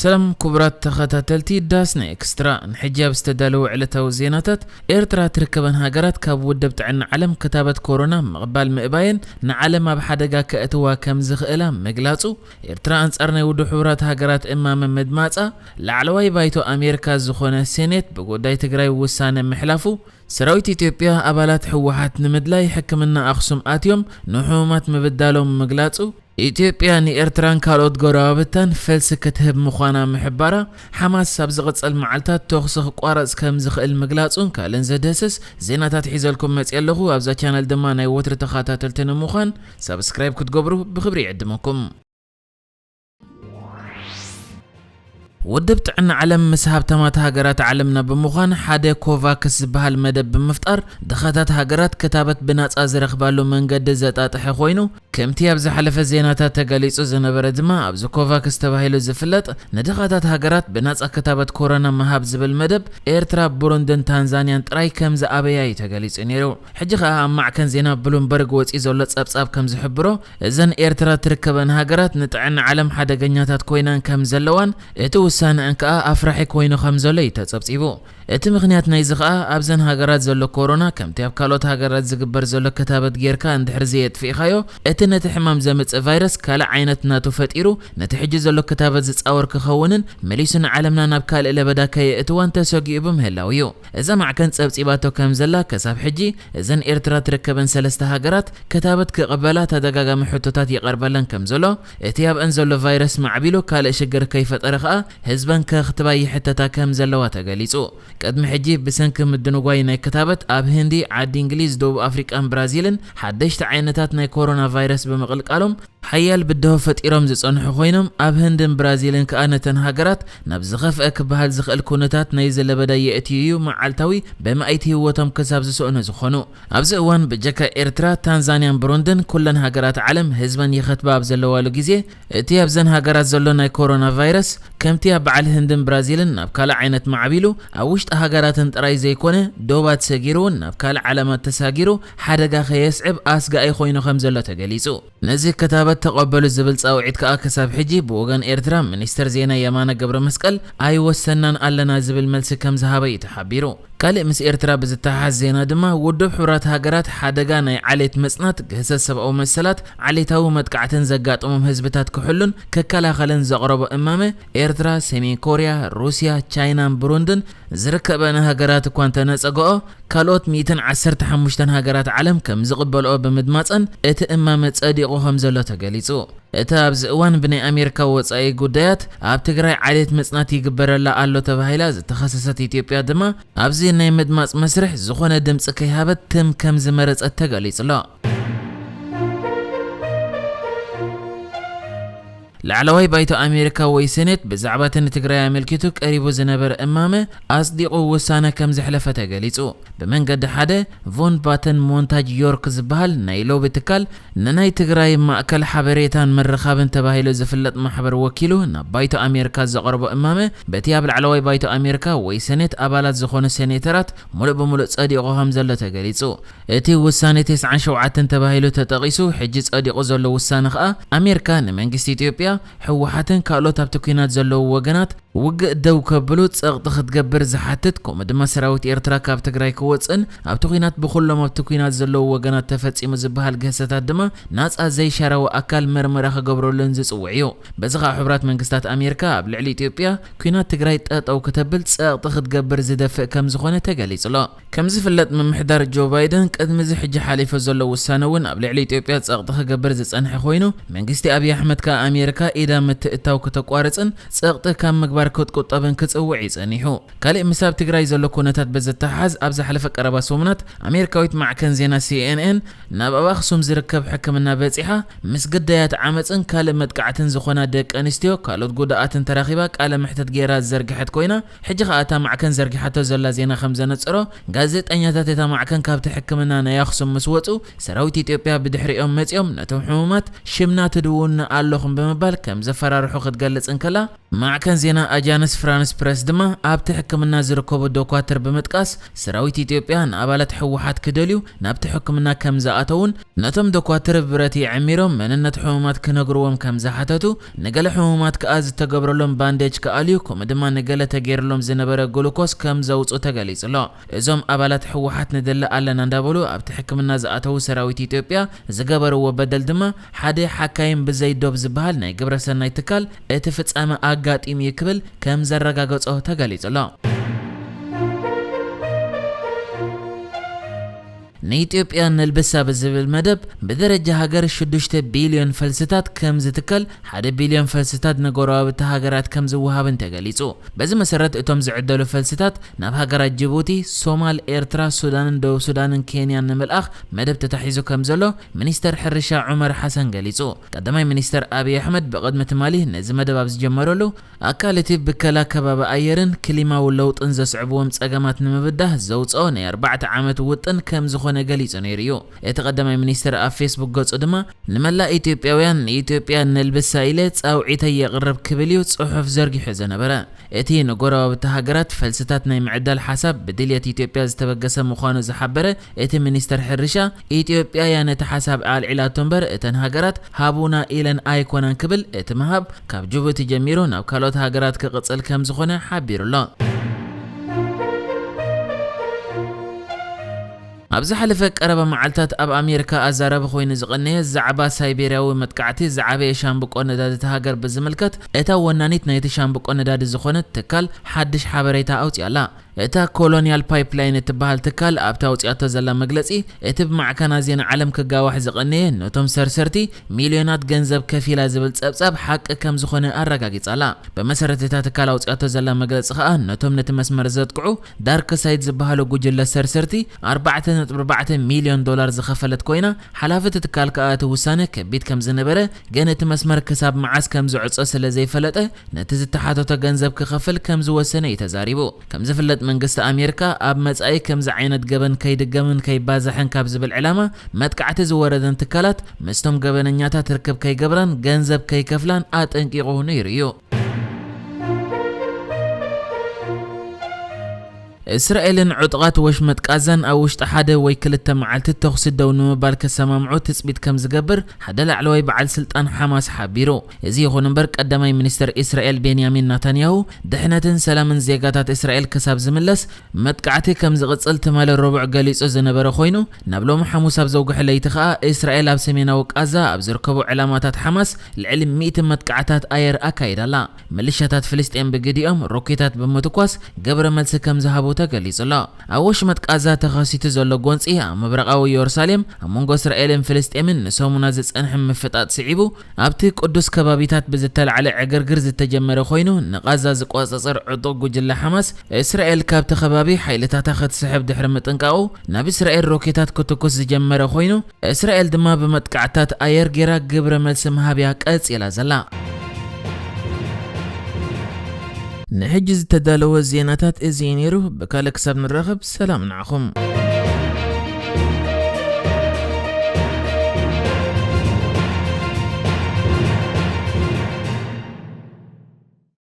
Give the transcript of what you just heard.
ሰላም ክቡራት ተኸታተልቲ ዳስና ኤክስትራ፣ ንሕጂ ኣብ ዝተዳለወ ዕለታዊ ዜናታት፣ ኤርትራ ትርከበን ሃገራት ካብ ውድብ ጥዕና ዓለም ክታበት ኮሮና ምቕባል ምእባየን ንዓለም ኣብ ሓደጋ ከእትዋ ከም ዝኽእላ ምግላጹ፣ ኤርትራ ኣንጻር ናይ ውድብ ሕቡራት ሃገራት እማመ ምድማጻ፣ ላዕለዋይ ባይቶ ኣሜሪካ ዝኾነ ሴኔት ብጉዳይ ትግራይ ውሳነ ምሕላፉ፣ ሰራዊት ኢትዮጵያ ኣባላት ህወሓት ንምድላይ ሕክምና ኣኽሱም ኣትዮም ንሕሙማት ምብዳሎም ምግላጹ፣ ኢትዮጵያ ንኤርትራን ካልኦት ጎረባብታን ፈልሲ ክትህብ ምዃና ምሕባራ፣ ሓማስ ኣብ ዝቕጸል መዓልታት ተኹሲ ክቋረጽ ከም ዝኽእል ምግላጹን ካልእን ዘድህስስ ዜናታት ሒዘልኩም መጽየ ኣለኹ። ኣብዛ ቻነል ድማ ናይ ወትሪ ተኸታተልቲ ንምዃን ሳብስክራይብ ክትገብሩ ብኽብሪ ይዕድመኩም። ውድብ ጥዕና ዓለም ምስ ሃብታማት ሃገራት ዓለምና ብምዃን ሓደ ኮቫክስ ዝበሃል መደብ ብምፍጣር ድኻታት ሃገራት ክታበት ብናጻ ዝረኽባሉ መንገዲ ዘጣጥሐ ኮይኑ፣ ከምቲ ኣብ ዝሓለፈ ዜናታት ተገሊጹ ዝነበረ ድማ ኣብዚ ኮቫክስ ተባሂሉ ዝፍለጥ ንድኻታት ሃገራት ብናጻ ክታበት ኮሮና ምሃብ ዝብል መደብ ኤርትራ፣ ቡሩንድን ታንዛንያን ጥራይ ከም ዝኣበያ እዩ ተገሊጹ ነይሩ። ሕጂ ኸኣ ኣብ ማዕከን ዜና ብሉምበርግ ወጺኡ ዘሎ ጸብጻብ ከም ዝሕብሮ፣ እዘን ኤርትራ ትርከበን ሃገራት ንጥዕና ዓለም ሓደገኛታት ኮይነን ከም ዘለዋን እቲ ውሳነአን ከኣ ኣፍራሒ ኮይኑ ከም ዘሎ እዩ ተጸብጺቡ። እቲ ምኽንያት ናይዚ ኸኣ ኣብዘን ሃገራት ዘሎ ኮሮና ከምቲ ኣብ ካልኦት ሃገራት ዝግበር ዘሎ ክታበት ጌርካ እንድሕር ዘየጥፊእኻዮ፣ እቲ ነቲ ሕማም ዘምጽእ ቫይረስ ካልእ ዓይነት ናቱ ፈጢሩ ነቲ ሕጂ ዘሎ ክታበት ዝጻወር ክኸውንን መሊሱ ንዓለምና ናብ ካልእ ለበዳ ከየእትዋን ተሰጊኡ ብምህላው እዩ። እዛ ማዕከን ጸብጺባቶ ከም ዘላ፣ ከሳብ ሕጂ እዘን ኤርትራ ትርከበን ሰለስተ ሃገራት ክታበት ክቕበላ ተደጋጋሚ ሕቶታት ይቐርበለን ከም ዘሎ፣ እቲ ኣብአን ዘሎ ቫይረስ ማዕቢሉ ካልእ ሽግር ከይፈጠረ ከኣ ህዝበን ከኽትባ ይሕተታ ከም ዘለዋ ተገሊጹ። ቅድሚ ሕጂ ብሰንኪ ምድንጓይ ናይ ክታበት ኣብ ህንዲ፣ ዓዲ እንግሊዝ፣ ደቡብ ኣፍሪቃን ብራዚልን ሓደሽቲ ዓይነታት ናይ ኮሮና ቫይረስ ብምቕልቃሎም ሓያል ብድሆ ፈጢሮም ዝጸንሑ ኮይኖም፣ ኣብ ህንድን ብራዚልን ከኣ ነተን ሃገራት ናብ ዝኸፍአ ክበሃል ዝኽእል ኩነታት ናይዚ ለበዳ የእትዩ እዩ፣ መዓልታዊ ብመኣይቲ ህይወቶም ክሳብ ዝስእኑ ዝኾኑ። ኣብዚ እዋን ብጀካ ኤርትራ፣ ታንዛንያን ብሩንድን ኩለን ሃገራት ዓለም ህዝበን ይኸትባ ኣብ ዘለዋሉ ግዜ፣ እቲ ኣብዘን ሃገራት ዘሎ ናይ ኮሮና ቫይረስ ከምቲ ኣብ በዓል ህንድን ብራዚልን ናብ ካልእ ዓይነት ማዕቢሉ ኣብ ውሽጢ ሃገራትን ጥራይ ዘይኮነ ዶባት ሰጊሩ እውን ናብ ካልእ ዓለማት ተሳጊሩ ሓደጋ ከየስዕብ ኣስጋኢ ኮይኑ ከም ዘሎ ተገሊጹ። ነዚ ክታበት ተቐበሉ ዝብል ጻውዒት ከኣ ክሳብ ሕጂ ብወገን ኤርትራ ሚኒስተር ዜና የማነ ገብረ መስቀል ኣይወሰናን ኣለና ዝብል መልሲ ከም ዝሃበ እዩ ተሓቢሩ። ካልእ ምስ ኤርትራ ብዝተሓሓዝ ዜና ድማ ውድብ ሕቡራት ሃገራት ሓደጋ ናይ ዓሌት ምጽናት፣ ግህሰት ሰብኣዊ መሰላት፣ ዓሌታዊ መጥቃዕትን ዘጋጠሞም ህዝብታት ክሕሉን ክከላኸልን ዘቕረቦ እማመ ኤርትራ፣ ሰሜን ኮርያ፣ ሩስያ፣ ቻይናን ብሩንድን ዝርከበን ሃገራት እኳ እንተነጸግኦ፣ ካልኦት ሚእትን ዓሰርተ ሓሙሽተን ሃገራት ዓለም ከም ዝቕበልኦ ብምድማጸን እቲ እማመ ጸዲቑ ከም ዘሎ ተገሊጹ። እቲ ኣብዚ እዋን ብናይ ኣሜሪካ ወጻኢ ጉዳያት ኣብ ትግራይ ዓሌት ምጽናት ይግበረላ ኣሎ ተባሂላ ዝተኸሰሰት ኢትዮጵያ ድማ ኣብዚ ናይ ምድማጽ መስርሕ ዝኾነ ድምጺ ከይሃበት ትም ከም ዝመረጸት ተገሊጹ ኣሎ። ላዕለዋይ ባይቶ ኣሜሪካ ወይ ሴኔት ብዛዕባ እቲ ንትግራይ ኣመልኪቱ ቀሪቡ ዝነበረ እማመ ኣጽዲቑ ውሳነ ከም ዘሕለፈ ተገሊጹ። ብመንገዲ ሓደ ቮን ባተን ሞንታጅ ዮርክ ዝበሃል ናይ ሎቢ ትካል ንናይ ትግራይ ማእከል ሓበሬታን ምርኻብን ተባሂሉ ዝፍለጥ ማሕበር ወኪሉ ናብ ባይቶ ኣሜሪካ ዘቕረቦ እማመ በቲ ኣብ ላዕለዋይ ባይቶ ኣሜሪካ ወይ ሴኔት ኣባላት ዝኾኑ ሴኔተራት ሙሉእ ብሙሉእ ጸዲቑ ከም ዘሎ ተገሊጹ። እቲ ውሳኔ ተስዓን ሸውዓተን ተባሂሉ ተጠቒሱ፣ ሕጂ ጸዲቑ ዘሎ ውሳነ ከኣ ኣሜሪካ ንመንግስቲ ኢትዮጵያ፣ ህወሓትን ካልኦት ኣብቲ ኲናት ዘለዉ ወገናት ውግእ ደው ከብሉ ጸቕጢ ክትገብር ዝሓትት፣ ከምኡ ድማ ሰራዊት ኤርትራ ካብ ትግራይ ክወጽእን ኣብቲ ኲናት ብኹሎም ኣብቲ ኲናት ዘለዉ ወገናት ተፈጺሙ ዝበሃል ግህሰታት ድማ ናጻ ዘይሻራዊ ኣካል መርመራ ክገብረሉን ዝጽውዕ እዩ። በዚ ከኣ ሕቡራት መንግስታት ኣሜሪካ ኣብ ልዕሊ ኢትዮጵያ ኲናት ትግራይ ጠጠው ክተብል ጸቕጢ ክትገብር ዝደፍእ ከም ዝኾነ ተገሊጹ ኣሎ። ከም ዝፍለጥ ምምሕዳር ጆ ባይደን ቅድሚ እዚ ሕጂ ሓሊፉ ዘሎ ውሳነ እውን ኣብ ልዕሊ ኢትዮጵያ ጸቕጢ ክገብር ዝጸንሐ ኮይኑ፣ መንግስቲ ኣብይ ኣሕመድ ከኣ ኣሜሪካ ኢዳ ምትእትታው ክተቋርጽን ጸቕጢ ካብ ምግባር ክትቁጠብን ክጽውዕ እዩ ጸኒሑ። ካሊእ ምስ ኣብ ትግራይ ዘሎ ኩነታት ብዝተሓሓዝ ኣብ ዝሓለፈ ቀረባ ሰሙናት ኣሜሪካዊት ማዕከን ዜና ሲ ኤን ኤን ናብ ኣብ ኣኽሱም ዝርከብ ሕክምና በጺሓ ምስ ግዳያት ዓመጽን ካልእ መጥቃዕትን ዝኾና ደቂ ኣንስትዮ ካልኦት ጉዳኣትን ተራኺባ ቃለ መሕተት ገይራ ዝዘርግሐት ኮይና፣ ሕጂ ከኣ እታ ማዕከን ዘርጊሓቶ ዘላ ዜና ከም ዘነጽሮ፣ ጋዜጠኛታት እታ ማዕከን ካብቲ ሕክምና ናይ ኣኽሱም ምስ ወጹ፣ ሰራዊት ኢትዮጵያ ብድሕሪኦም መጺኦም ነቶም ሕሙማት ሽምና ትድውኑ ኣለኹም ብምባል ከም ዘፈራርሑ ክትገልጽ እንከላ፣ ማዕከን ዜና ኣጃንስ ፍራንስ ፕረስ ድማ ኣብቲ ሕክምና ዝርከቡ ዶኳትር ብምጥቃስ፣ ሰራዊት ኢትዮጵያ ንኣባላት ህወሓት ክደልዩ ናብቲ ሕክምና ከም ዝኣተውን፣ ነቶም ዶኳትር ብረት የዕሚሮም መንነት ሕሙማት ክነግርዎም ከም ዝሓተቱ፣ ንገለ ሕሙማት ከኣ ዝተገብረሎም ባንዴጅ ክኣልዩ፣ ከምኡ ድማ ንገለ ተገይርሎም ዝነበረ ግሉኮስ ከም ዘውፅኡ ተገሊጹ ኣሎ። እዞም ኣባላት ህወሓት ንደሊ ኣለና እንዳበሉ ኣብቲ ሕክምና ዝኣተዉ ሰራዊት ኢትዮጵያ ዝገበርዎ በደል ድማ፣ ሓደ ሓካይም ብዘይ ዶብ ዝበሃል ናይ ግብረ ሰናይ ትካል እቲ ፍጻመ ኣጋጢሙ እዩ ክብል ከም ዘረጋገጾ ተገሊጹ ኣሎ። ንኢትዮጵያ ነልብሳ ብዝብል መደብ፣ ብደረጃ ሃገር ሽዱሽተ ቢልዮን ፈልስታት ከም ዝትከል፣ ሓደ ቢልዮን ፈልስታት ንጎረባብቲ ሃገራት ከም ዝወሃብን ተገሊጹ። በዚ መሰረት፣ እቶም ዝዕደሉ ፈልስታት ናብ ሃገራት ጅቡቲ፣ ሶማል፣ ኤርትራ፣ ሱዳንን ደቡብ ሱዳንን ኬንያን ንምልኣኽ መደብ ተታሒዙ ከም ዘሎ ሚኒስተር ሕርሻ ዑመር ሓሰን ገሊጹ። ቀዳማይ ሚኒስተር ኣብይ ኣሕመድ ብቕድሚ ትማሊ ነዚ መደብ ኣብ ዝጀመረሉ፣ ኣካል እቲ ብከላ ከባቢ ኣየርን ክሊማዊ ለውጥን ዘስዕብዎም ጸገማት ንምብዳህ ዘውጽኦ ናይ ኣርባዕተ ዓመት ውጥን ከም ዝኾነ ገሊጹ ነይሩ እዩ። እቲ ቀዳማይ ሚኒስተር ኣብ ፌስቡክ ገጹ ድማ፣ ንመላእ ኢትዮጵያውያን ንኢትዮጵያ ነልብሳ ኢለ ጻውዒተይ የቕርብ ክብል እዩ ጽሑፍ ዘርጊሑ ዝነበረ። እቲ ንጎረባብቲ ሃገራት ፈልስታት ናይ ምዕዳል ሓሳብ ብድልየት ኢትዮጵያ ዝተበገሰ ምዃኑ ዝሓበረ እቲ ሚኒስተር ሕርሻ፣ ኢትዮጵያ እያ ነቲ ሓሳብ ኣልዒላቶ እምበር እተን ሃገራት ሃቡና ኢለን ኣይኮናን ክብል፣ እቲ ምሃብ ካብ ጅቡቲ ጀሚሩ ናብ ካልኦት ሃገራት ክቕጽል ከም ዝኾነ ሓቢሩ ኣሎ። ኣብ ዝሓለፈ ቀረባ መዓልታት ኣብ ኣሜሪካ ኣዛራቢ ኮይኑ ዝቐነየ ዛዕባ ሳይቤርያዊ መጥቃዕቲ ዝዓበየ ሻምብቆ ነዳዲ እታ ሃገር ብዝምልከት፣ እታ ወናኒት ናይቲ ሻምብቆ ነዳዲ ዝኾነት ትካል ሓድሽ ሓበሬታ ኣውፅያ ኣላ። እታ ኮሎኒያል ፓይፕላይን እትበሃል ትካል ኣብቲ ኣውፅኣቶ ዘላ መግለፂ፣ እቲ ብማዕከና ዜና ዓለም ክጋዋሕ ዝቐነየ ነቶም ሰርሰርቲ ሚልዮናት ገንዘብ ከፊላ ዝብል ጸብጻብ ሓቂ ከም ዝኾነ ኣረጋጊጻ ኣላ። ብመሰረት እታ ትካል ኣውፅኣቶ ዘላ መግለፂ ከኣ፣ ነቶም ነቲ መስመር ዘጥቅዑ ዳርክ ሳይድ ዝበሃሉ ጉጅለ ሰርሰርቲ ኣርባዕተ ነጥቢ ኣርባዕተ ሚልዮን ዶላር ዝኸፈለት ኮይና፣ ሓላፊ እቲ ትካል ከኣ እቲ ውሳነ ከቢድ ከም ዝነበረ፣ ግን እቲ መስመር ክሳብ መዓስ ከም ዝዕጾ ስለ ዘይፈለጠ፣ ነቲ ዝተሓተቶ ገንዘብ ክኸፍል ከም ዝወሰነ እዩ ተዛሪቡ። ከም ዝፍለጥ፣ መንግስቲ ኣሜሪካ ኣብ መጻኢ ከምዚ ዓይነት ገበን ከይድገምን ከይባዛሕን ካብ ዝብል ዕላማ፣ መጥቃዕቲ ዝወረደን ትካላት ምስቶም ገበነኛታት ርክብ ከይገብራን ገንዘብ ከይከፍላን ኣጠንቂቑ ነይሩ እዩ። እስራኤልን ዕጡቓት ወሽመጥ ቃዛን ኣብ ውሽጢ ሓደ ወይ ክልተ መዓልቲ ተኹሲ ደው ንምባል ክሰማምዑ ትጽቢት ከም ዝገብር ሓደ ላዕለዋይ በዓል ስልጣን ሓማስ ሓቢሩ። እዚ ይኹን እምበር፣ ቀዳማይ ሚኒስተር እስራኤል ቤንያሚን ናታንያሁ፣ ድሕነትን ሰላምን ዜጋታት እስራኤል ክሳብ ዝምለስ መጥቃዕቲ ከም ዝቕጽል ትማሊ ረቡዕ ገሊጹ ዝነበረ ኮይኑ፣ ናብ ሎሚ ሓሙስ ኣብ ዘውግሐ ለይቲ ከኣ፣ እስራኤል ኣብ ሰሜናዊ ቃዛ ኣብ ዝርከቡ ዕላማታት ሓማስ ልዕሊ ሚእቲ መጥቃዕታት ኣየር ኣካይዳ ኣላ። ሚሊሻታት ፍልስጤም ብግዲኦም ሮኬታት ብምትኳስ ግብረ መልሲ ከም ዝሃቡ ተገሊጹ ኣሎ። ኣብ ወሽመጥ ቃዛ ተኸሲቱ ዘሎ ጎንጺ፣ ኣብ ምብራቓዊ የሩሳሌም፣ ኣብ መንጎ እስራኤልን ፍልስጤምን ንሰሙናት ዝጸንሐ ምፍጣጥ ስዒቡ፣ ኣብቲ ቅዱስ ከባቢታት ብዝተላዕለ ዕግርግር ዝተጀመረ ኮይኑ፣ ንቓዛ ዝቆጻጸር ዕጡቕ ጉጅለ ሓማስ፣ እስራኤል ካብቲ ከባቢ ሓይልታታ ክትስሕብ ድሕሪ ምጥንቃቑ፣ ናብ እስራኤል ሮኬታት ክትኩስ ዝጀመረ ኮይኑ፣ እስራኤል ድማ ብመጥቃዕታት ኣየር ጌራ ግብረ መልሲ ምሃብ እያ ቀጺላ ዘላ። ንሕጂ ዝተዳለወ ዜናታት እዚ እዩ ነይሩ። ብካልእ ክሳብ ንራኸብ፣ ሰላም ንዓኹም።